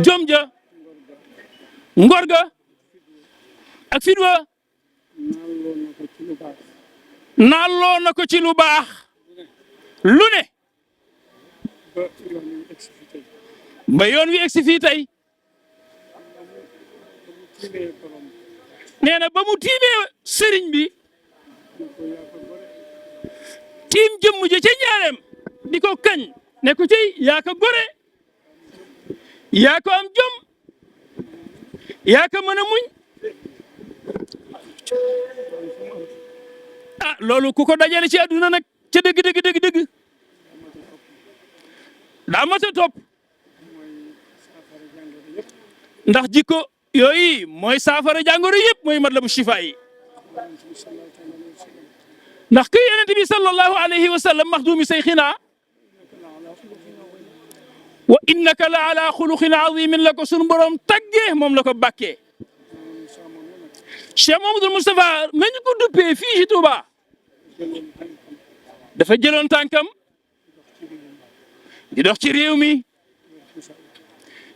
jom ja ngor ga ak fit wa naalloo na ko ci lu baax lu ne ba yoon wi egsi fii tey nee na ba mu tiimee sëriñ bi tiim jëmm ja ca njaareem di ko kañ ne ko ci yaa ko gore yaa ko am jom yaa ko mën a muñ ah loolu ku ko dajale ci àdduna nag ca dëgg daa mat a topp ndax jikko yooyu mooy saafara jàngoro yëpp mooy matlabu shifa yi ndax que yonent bi sallallahu alayhi wa sallam maxdumi sayxina wa innaka la ala xuluqin azimin la ko sunu borom taggee moom la ko bàkkee Cheikh Mamadou Moustapha ma ñu ko duppee fii ci Touba dafa jëloon tànkam di dox ci réew mi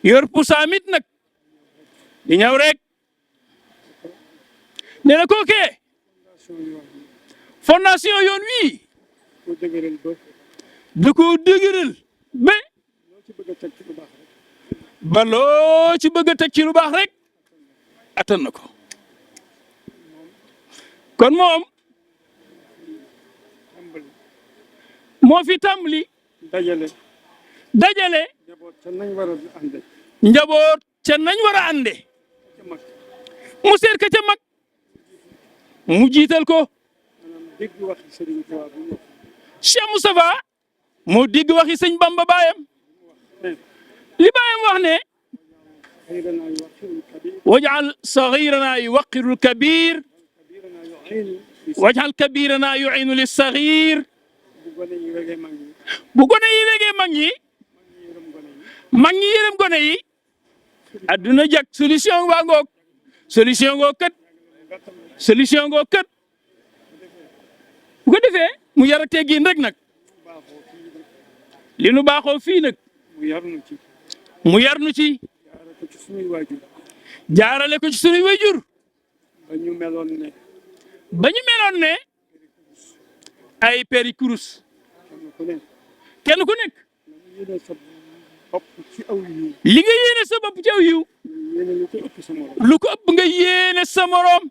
yor pusaamit nag di ñëw rek nee na kookee fondation yoon wii da koo dëgëral ba loo ci bëgg a teg ci lu baax rek attan na ko kon moom moo fi tàmbali dajale njaboot ca nañ war a ànde mu seet ka ca mag mu jiital ko Cheikh Moustapha moo digg waxi sëñ Bamba baayam li baayam wax ne wajal saxirana yuwaqirul kabir wajal kabirana yuinu lis saxir bu gone yi wegee mag ñi yërëm gone yi adduna jag solution waa ngoog solution ngoog kët bu ko defee mu yar a teggin rek nag li nu baaxoo fii nag mu yar nu ci jaarale ko ci sunuy wayjur ba ñu meloon ne ay peri kurus kenn ku nekk li nga yéene sa bopp ci aw yiw lu ko ëpp nga yéene sa morom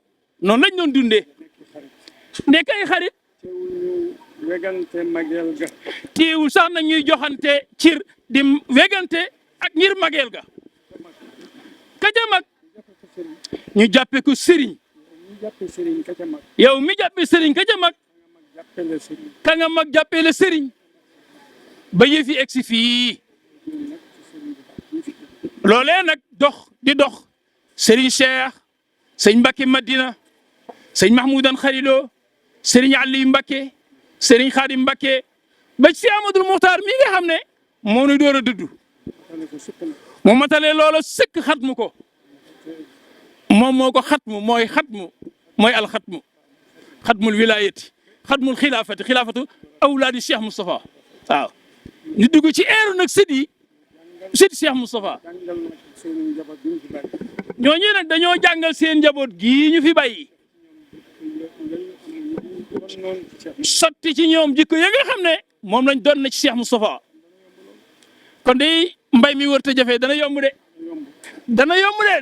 noonu lañ doon dundee nekk ay xarit wegante mageel ga teewul sax na ñuy joxante cir di wegante ak ngir mageel ga ka ca mag ñu jàppe ko sëriñ yow mi jàppe sëriñ ka ca mag ka nga mag jàppe la sëriñ ba yëfi egsi fii loolee nag di dox sëriñ Cheikh sëñ Mbacké Madina sëñ Mahmoudan Khalilo sëriñ Aliou Mbacké sëriñ Khadim Mbacké ba ci Amadou Muxtaar mi nga xam ne moo nu door a dëddu mu matale loola sëkk xatmu ko moom moo ko xatmu mooy alxatmu xatmul wilayati xatmul xilaafatu awlaadi Cheikh Moustapha waaw ñu dugg ci eeru nag sëti Cheikh Moustapha ñooñu nag dañoo jàngal seen njaboot gii ñu fi bàyyi sotti ci ñoom jikko ya nga xam ne moom lañ doon na ci Cheikh Moustapha kon de mbay mi wërta jafe dana yomb de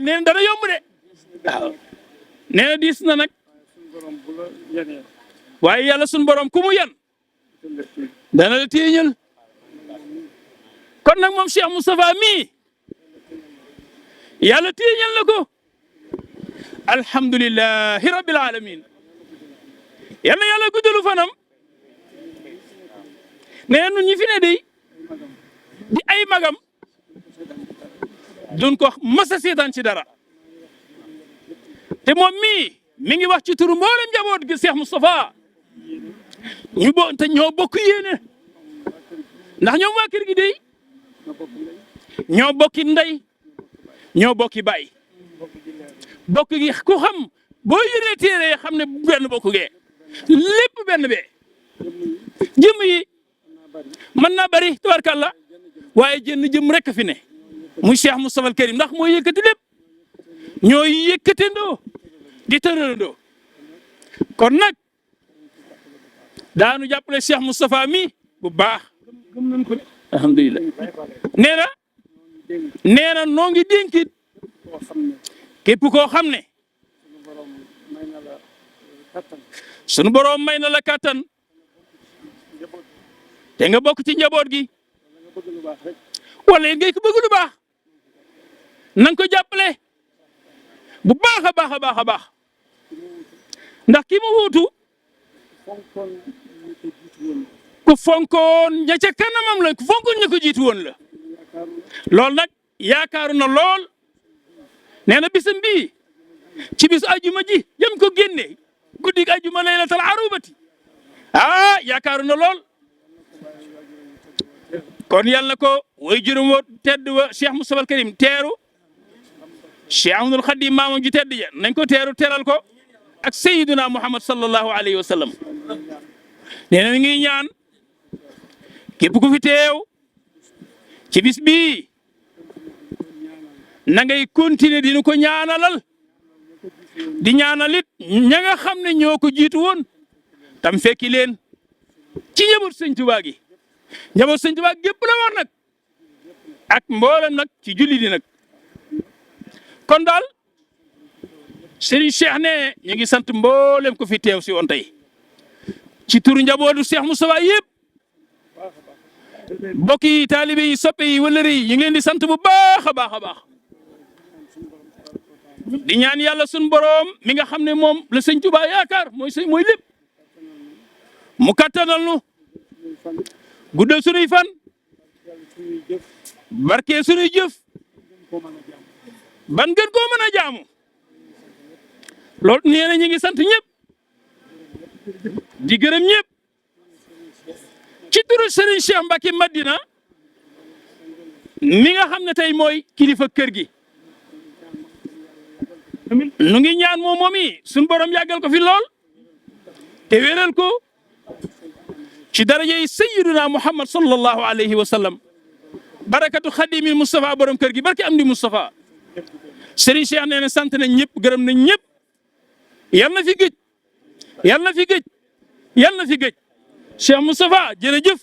nee na dana yomb de waaw nee na diis na nag waaye yàlla suñu borom ku mu yan dana la téeñal kon nag moom Cheikh Moustapha mii yàlla téeñal na ko alhamdulillahi rabbil alamin yal na yàlla guddalu fanam nee nun ñi fi ne di ay magam duñ ko masa seetaan ci dara te moom mii mi ngi wax ci turu mboolem njaboot gi Cheikh Moustapha te ñoo bokk yéene ndax ñoom waa kër gi dey ñoo bokki ndey ñoo bokki baay bokk gi ku xam boo yëree téere xam ne benn bokk gee lépp benn bee jëmm yi mën naa bari tabarkàlla waaye jënn jëm rek fi ne muy Cheikh Moustapha al Karim ndax mooy yëkkati lépp ñooy yëkkatindoo di tërërandoo kon nag daanu jàppale Cheikh Moustapha mi bu baax gëm nañ ko de. alhamdulilah nee na noo ngi dénkit koo xam ne képp koo xam ne sunu borom may na la kattan. sunu boroom may na la kàttan te nga bokk ci njaboot gi nga bëgg lu baax rek. wala yéen ngay ko bëgg lu baax na nga ko jàppale bu baax a baax a baax a baax ndax ki mu wuutu fonkoon ñu ko jiitu woon. ku fonkoon ña ca kanamam la ku fonkoon ña ko jiitu woon la loolu nag yaakaaru na lool nee na bisam bii ci bisu ajuma ji yam ko génne guddig ajuma laylatal arubati yaakaaru na lool kon yàlla na ko way juróom wa tedd wa Cheikh Moustapha al Karim teeru Cheikh Ahmadul Khadim maamam ji tedd ja nañ ko teeru teral ko ak Sayyiduna Muhammad sallallahu alayhi wa sallam nee na ngi ñaan képp ku fi teew ci bis bii na ngay continuer di nu ko ñaanalal di ñaanalit ña nga xam ne ñoo ko jiitu woon tam fekki leen ci njaboot Sëñ Tuubaa gi njaboot Sëñ Tuubaa gépp la war nag ak mboolem nag ci julli di nag kon daal Serigne Cheikh ne ñu ngi sant mboolem ko fi teew si woon tey ci turu njabootu Cheikh Moustapha yëpp mbokk yi taalibe yi soppe yi wëllëre yi ñu ngi leen di sant bu baax a baax a baax di ñaan yàlla sun boroom mi nga xam ne moom la Sëñ Tuubaa yaakaar mooy lépp mu kattanal nu guddal sunuy fan barke sunuy jëf ban gën koo mën a jaamu loolu nee na ñu ngi sant ñëpp di gërëm ñëpp ci turu Serigne Cheikh Mbacké Madina mi nga xam ne tey mooy kilifa kër gi nu ngi ñaan moom yi suñu borom yàggal ko fi lool te wéral ko ci daraja yi sayyiduna Muhammad sallallahu alayhi wa sallam barakatu xadimi Moustapha borom kër gi barke am di Moustapha Serigne Cheikh nee na sant nañ ñëpp gërëm nañ ñëpp yal na fi gëj yal na fi gëj yal na fi gëj Cheikh Moustapha jërëjëf